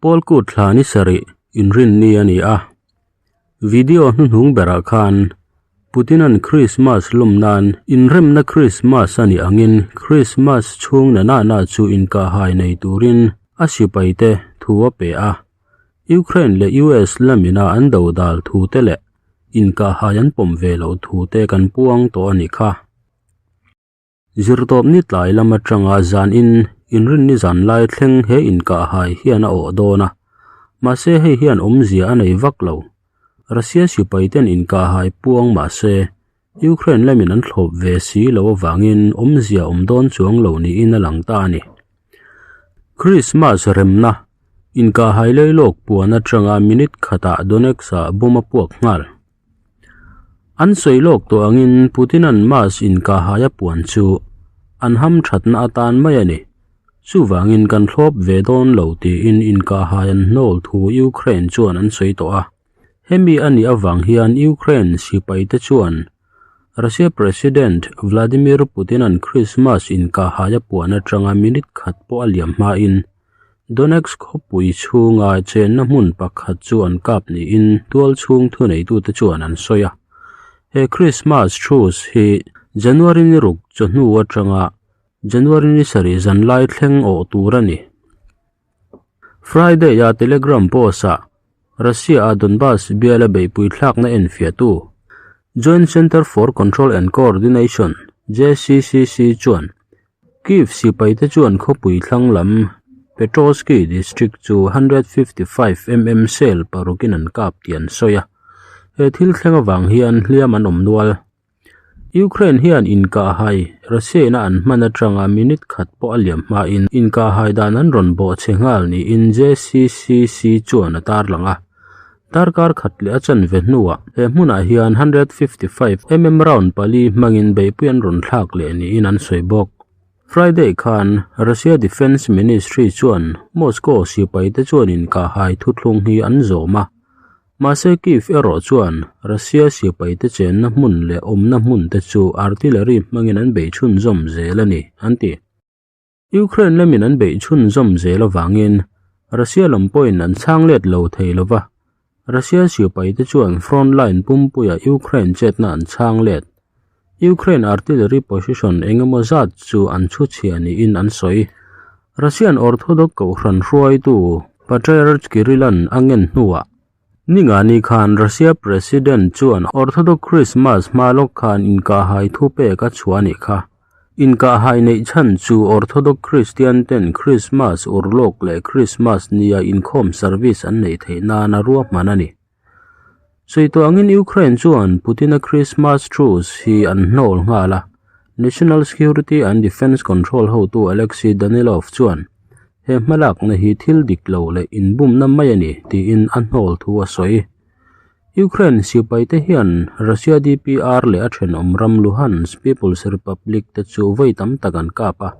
Pawlkut thla ni sarih inrinni a ni a. Video hnuhnung berah khan Putinan Krismas lawm nan inremna Krismas a nih angin Krismas chhung na na na chu inkahhai nei turin a sipaite thu a pe a. Ukraine leh US lamina an dodal thute leh inkahhai an pawm ve loh thute kan puang tawh a nih kha. Zirtawp ni tlai lam atanga zan in inrinni zan lai thleng he inkahhai hian a awh dawn a, mahse hei hian awmzia a nei vak lo. Russia sipai ten inkahhai puang mahse Ukraine lamin an thlawp ve si lo avangin awmzia awm dawn chuang lo niin a lang ta a ni. Christmas remna inkahhai leilawk puan atanga minute khatah Donetsk-ah bomb a puak nghal. An sawi lawk tawh angin Putinan Mars inkahhai a puan chu an ham thatna atan mai a ni. Chuvangin kan thlawp ve dawn lo tiin inkahhai an hnawl thu Ukraine chuan an sawi tawh a. Hemi a nih avang hian Ukraine sipaite chuan Russia President Vladimir Putinan Christmas inkahhai a puan atanga minute khat pawh a liam hmain Donetsk khawpui chhunga chenna hmun pakhat chu an kap niin tual chhung thuneitute chuan an sawi a. He Christmas truce hi January ni ruk chawhnu atanga January ni sarih zan lai thleng awh tur a ni. Friday-a Telegram post-ah Russia-a Donbas biala beihpui thlakna enfiahtu Joint Center for Control and Coordination, JCCC, chuan Kyiv sipaite chuan khawpui thlang lam Petrovsky District chu 155 mm shell parukin an kap tih an sawi a, he thil thleng avang hian hliam an awm nual. Ukraine hian inkahhai Russia-in a an hman atanga minute khat pawh a liam hmain inkahhai dan an rawn bawhchhe nghal niin JCCC chuan a tarlang a. Darkar khat leh a chanve hnuah he hmunah hian 155 mm round pali hmangin beihpui an rawn thlak leh niin an sawi bawk. Friday khan Russia Defence Ministry chuan Moscow sipaite chuan inkahhai thuthlung hi an zawm a, mahse Kyiv erawh chuan Russia sipaite chenna hmun leh awmna hmunte chu artillery hmangin an bei chhunzawm zel a ni, an ti. Ukraine lamin an beih chhunzawm zel avangin Russia lam pawhin an chhang let lo thei lo va, Russia sipaite chuan front line pumpuia Ukraine chetna an chhang let. Ukraine artillery position eng emaw zat chu an chhu chhia niin an sawi. Russian Orthodox kohhran hruaitu Patriarch Kirill-a'n a ngen hnuah Ningani khan Russia President chuan Orthodox Christmas hma lawk khan inkahhai thupek a chhuah a nih kha. Inkahhai neih chhan chu Orthodox Christian ten Christmas urlawk leh Christmas nia inkhawm service an neih theih nana ruahman a ni. Sawi tawh angin Ukraine chuan Putin-a Christmas truce hi an hnawl nghal a, National Security and Defence Control hotu Alexei Danilov chuan He hmalakna hi thil dik lo leh inbumna mai a ni, tiin a hnawl thu a sawi. Ukraine sipaite hian Russia DPR leh a thenawm ram Luhansk People's Republic te chu vawi tam tak an kap a,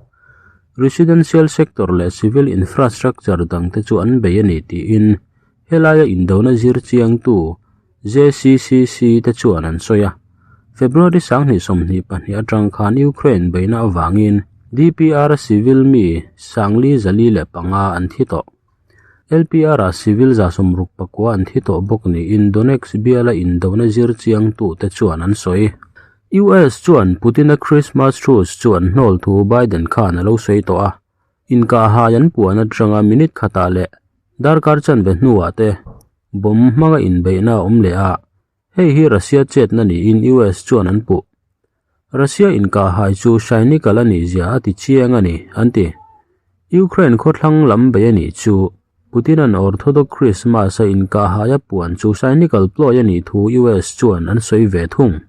residential sector leh civil infrastructure dangte chu an bei a ni, tiin helaia indona zir chiangtu JCCC te chuan an sawi a. February 2022 atang khan Ukraine beihna avangin DPR civil mi 445 an thi tawh. LPR-ah civil 69 an thi tawh bawk niin Donetsk biala indona zir chiangtute chuan an sawi. US chuan Putin-a Christmas truce chu an hnawl thu Biden khan a lo sawi tawh a. Inkahhai an puan atanga minute khatah leh darkar chanve hnuah te bomb hmanga inbeihna a awm leh a, hei hi Russia chetna niin US chuan an puh. Russia inkahhai chu cynical a nih zia a ti chiang a ni, an ti. Ukraine khawthlang lam bei a nih chu Putin-a'n Orthodox Christmas-a inkahhai a puan chu cynical ploy a nih thu US chuan an sawi ve thung.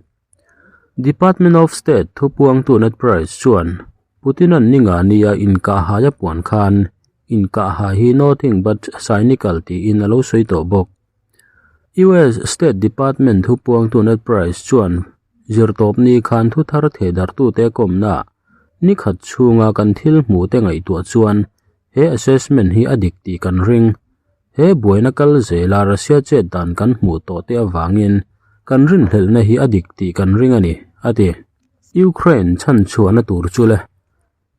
Department of State thupuangtu Ned Price chuan Putin-a'n ninga nia inkahhai a puan khan inkahhai hi nothing but cynical tiin a lo sawi tawh bawk. US State Department thupuangtu Ned Price chuan zirtawpni khan thu thar thehdarhtute kawmnaah ni khat chhunga kan thil hmuhte ngaihtuah chuan he assessment hi a dik tih kan ring. He buaina kal zela Russia chet dan kan hmuh tawh te avangin kan rinhlelhna hi a dik tih kan ring a ni, a ti. Ukraine chhanchhuahna tur chu le.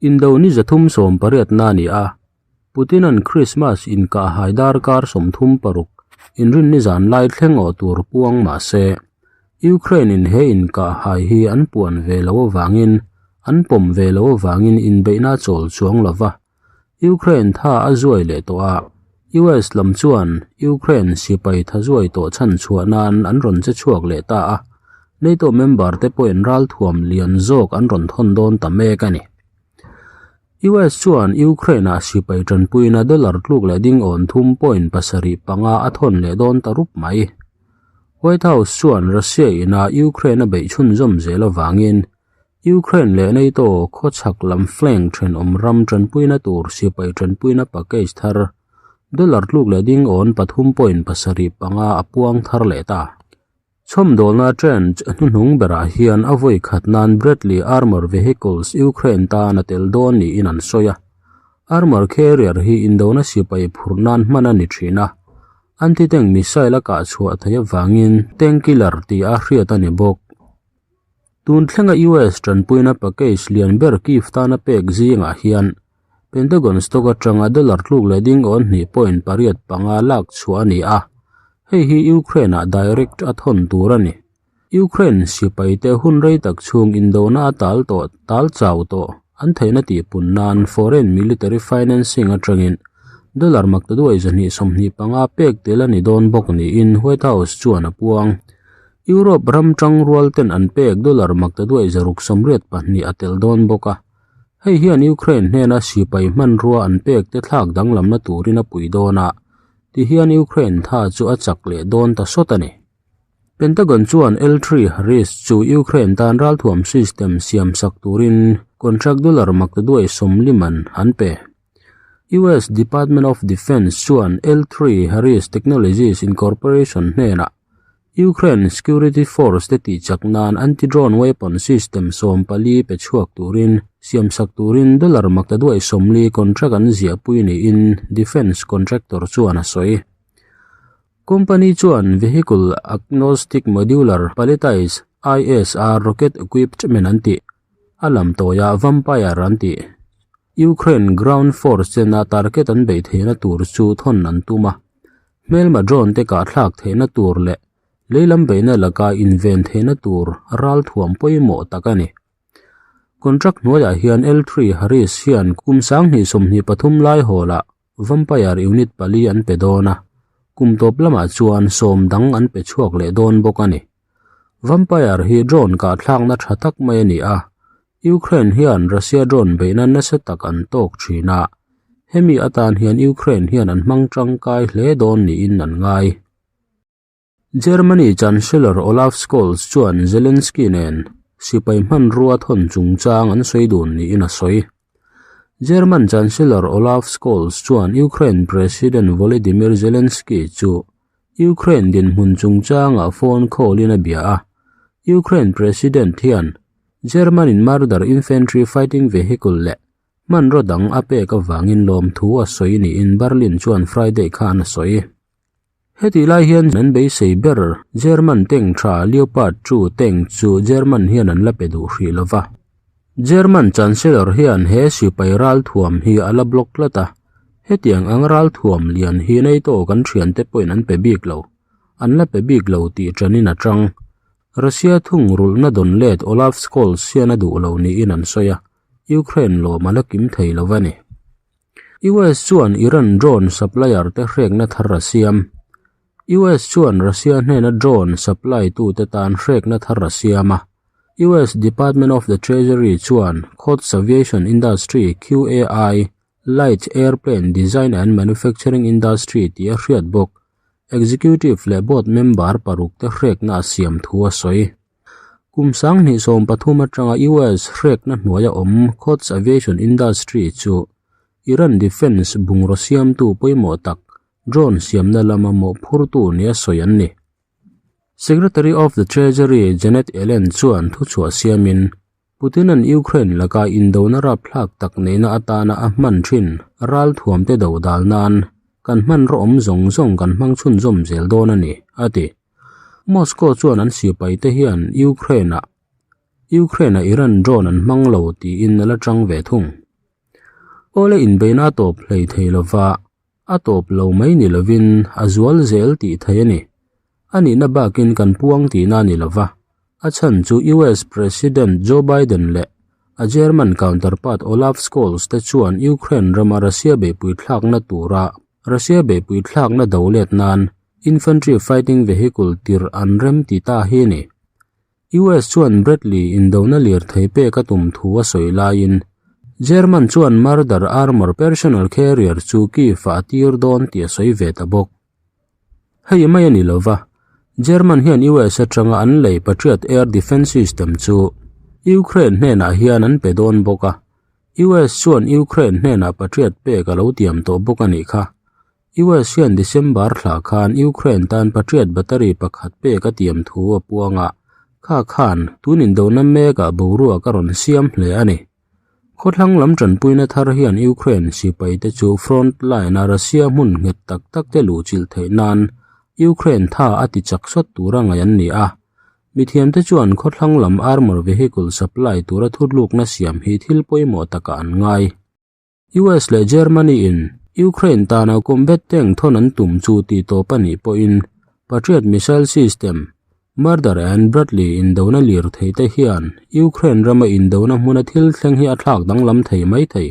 Indo ni 380 na a ni a. Putin-a'n Krismas inkahhai darkar 36 inrinni zan lai thleng awh tur puang mah se, Ukraine-in he inkahhai hi an puan ve loh avangin an pawm ve loh avangin inbeihna a chawl chuang lo va. Ukraine tha a zuai leh tawh a, US lam chuan Ukraine sipai tha zuai tawh chhan chhuah nan an rawn che chhuak leh ta a, NATO member te pawhin ralthuam lian zawk an rawn thawn dawn ta mek a ni. US chuan Ukraine-ah sipai tanpuina dollar tluk leh ding awn thum point pasarih panga a thawn leh dawn ta rup mai. White House chuan Russia ina Ukraine a beih chhunzawm zel avangin Ukraine leh NATO khawchhak lam flank thenawm ram tanpuina tur sipai tanpuina package thar dollar tluk leh ding awn pathum point pasarih panga a puang thar leh ta. Chhawmdawlna trench hnuhnung berah hian a vawi khat nan Bradley Armour Vehicles Ukraine tan a tel dawn niin an sawi a. Armour carrier hi indona sipai phurh nan hman a ni thin a, anti-tank missile a kah chhuah theih avangin tank killer tih a hriat a ni bawk. Tun thlenga US tanpuina package lian ber Kyiv tana pek zingah hian Pentagon stock atanga dollar tluk leh ding awn hnih point pariat panga lak chhuah a ni a, hei hi Ukraine-ah direct a thawn tur a ni. Ukraine sipaite hun rei tak chhung indona a tal tawh tal chau tawh an theihna tihpun nan foreign military financing atangin dollar maktaduai zahnih 25 pek tel a ni dawn bawk niin White House chuan a puang. Europe ram tangrual ten an pek dollar maktaduai 682 a tel dawn bawk a. Hei hian Ukraine hnena sipai hmanrua an pek te thlak danglamna turin a pui dawn a, tihian Ukraine tha chu a chak leh dawn ta sawt a ni. Pentagon chuan L-3 Harris chu Ukraine tan ralthuam system siam sak turin contract dollar maktaduai 40 man an pe. US Department of Defense chuan L-3 Harris Technologies Incorporation hnenah Ukraine security force te tihchak nan anti-drone weapon system 14 pe chhuak turin siamsak turin dollar maktaduai 40 contract an ziahpui niin defence contractor chuan a sawi. Company chuan vehicle agnostic modular palletized ISR rocket equipment an tih a lam tawiah Vampire an tih. Ukraine ground force chena target an beih theihna tur chu thawn an tum a. Hmelma drone te kahthlak theihna tur leh leilam beihna laka inven theihna tur ralthuam pawimawh tak a ni. Contract hnuaiah hian L-3 Harris hian kum 2023 lai hawlah Vampire unit pali an pe dawn a, kum tawp lamah chuan sawm dang an pe chhuak leh dawn bawk a ni. Vampire hi drone kahthlakna tha tak mai a ni a, Ukraine hian Russia drone beihna nasa tak an tawk thin a, hemi atan hian Ukraine hian an hmang tangkai hle dawn niin an ngai. Germany Chancellor Olaf Scholz chuan Zelensky nen sipai hmanrua thawn chungchang an sawi dun niin a sawi. German Chancellor Olaf Scholz chuan Ukraine President Volodymyr Zelensky chu Ukraine dinhmun chungchangah phone call in a bia a, Ukraine President hian German-in Marder infantry fighting vehicle leh hmanraw dang a pek avangin lawmthu a sawi niin Berlin chuan Friday khan a sawi. Hetih lai hian an beisei ber German tank tha Leopard 2 tank chu German hian an la pe duh hrih lo va. German Chancellor hian he sipai ralthuam hi a la block tlat a, Hetiang ang ralthuam lian hi NATO kan thiante pawhin an pe bik lo. An la pe bik lo tih ṭanin a ṭang. Russia thung rulhna dawn let Olaf Scholz hian a duh lo niin an sawi a, Ukraine lawm a la kim thei lo a ni. US chuan Iran drone supplier te hrekna thar a siam. US chuan Russia hnena drone supply tute tan hrekna thar a siam a. US Department of the Treasury chuan Quds Aviation Industry, QAI, Light Airplane Design and Manufacturing Industry tih a hriat bawk. Executive leh Board member paruk te hrekna a siam thu a sawi. Kum 2013 atanga US hrekna hnuaia awm Quds Aviation Industry chu Iran Defence bungraw siamtu pawimawh tak drone siamna lama mawhphurtu nia sawi an ni. Secretary of the Treasury Janet Yellen chuan thuchhuah siamin Putin-a'n Ukraine laka indona rapthlak tak neihna atana a hman thin ralthuamte do dal nan kan hmanraw awm zawng zawng kan hmang chhunzawm zel dawn a ni, a ti. Moscow chuan an sipaite hian Ukraine-ah Ukraine-ah Iran drone an hmang lo tiin a la tang ve thung. Awle inbeihna a tawp hlei thei lova, a tawp lo mai ni lovin a zual zel tih theih a ni. A nihna bakin kan puang tihna a ni lova, a chhan chu US President Joe Biden leh a German counterpart Olaf Scholz te chuan Ukraine rama Russia beihpui thlakna tura Russia beihpui thlakna do let nan Infantry Fighting Vehicle tirh an rem ti ta hi a ni. US chuan Bradley indona lirthei pek a tum thu a sawi laiin German chuan Marder armour personal carrier chu Kyiv-ah a tir dawn tih a sawi ve ta bawk. Hei mai a ni lova, German hian US atanga an lei Patriot air defence system chu Ukraine hnenah hian an pe dawn bawk a, US chuan Ukraine hnenah Patriot pek a lo tiam tawh bawk a nih kha. US hian December thla khan Ukraine tan Patriot battery pakhat pek a tiam thu a puang a, kha khan tun indona mekah boruak a rawn siam hle a ni. Khawthlang lam tanpuina thar hian Ukraine sipai te chu front line a Russia hmun nghet tak tak te luhchilh theih nan Ukraine tha a ti chak sawt tura ngaih an ni a. Mithiamte chuan khawthlang lam armour vehicle supply tura thutlukna siam hi thil pawimawh takah an ngai. US leh Germany in Ukraine tana combat tank thawn an tum chu tih tawp a nih pawhin Patriot missile system, Marder and Bradley indona lir thei te hian Ukraine rama indona hmuna thil thleng hi a thlak danglam thei mai thei.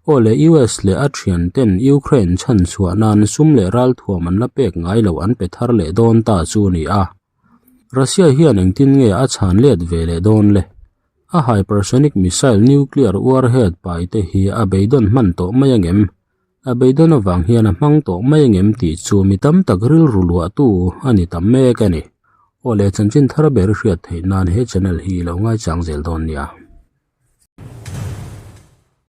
Aw le US leh a thian ten Ukraine chhan chhuah nan sum leh ralthuam an la pek ngai loh an pe thar leh dawn ta chu ni a. Russia hian engtin nge a chhan let ve leh dawn le? A hypersonic missile nuclear warhead pai te hi a beidawn hman tawh mai angem? A beidawn avang hian a hmang tawh mai angem tih chu mi tam tak rilru luahtu a ni ta mek a ni. Aw le chanchin thar ber hriat theih nan he channel hi i lo ngaichang zel dawn nia.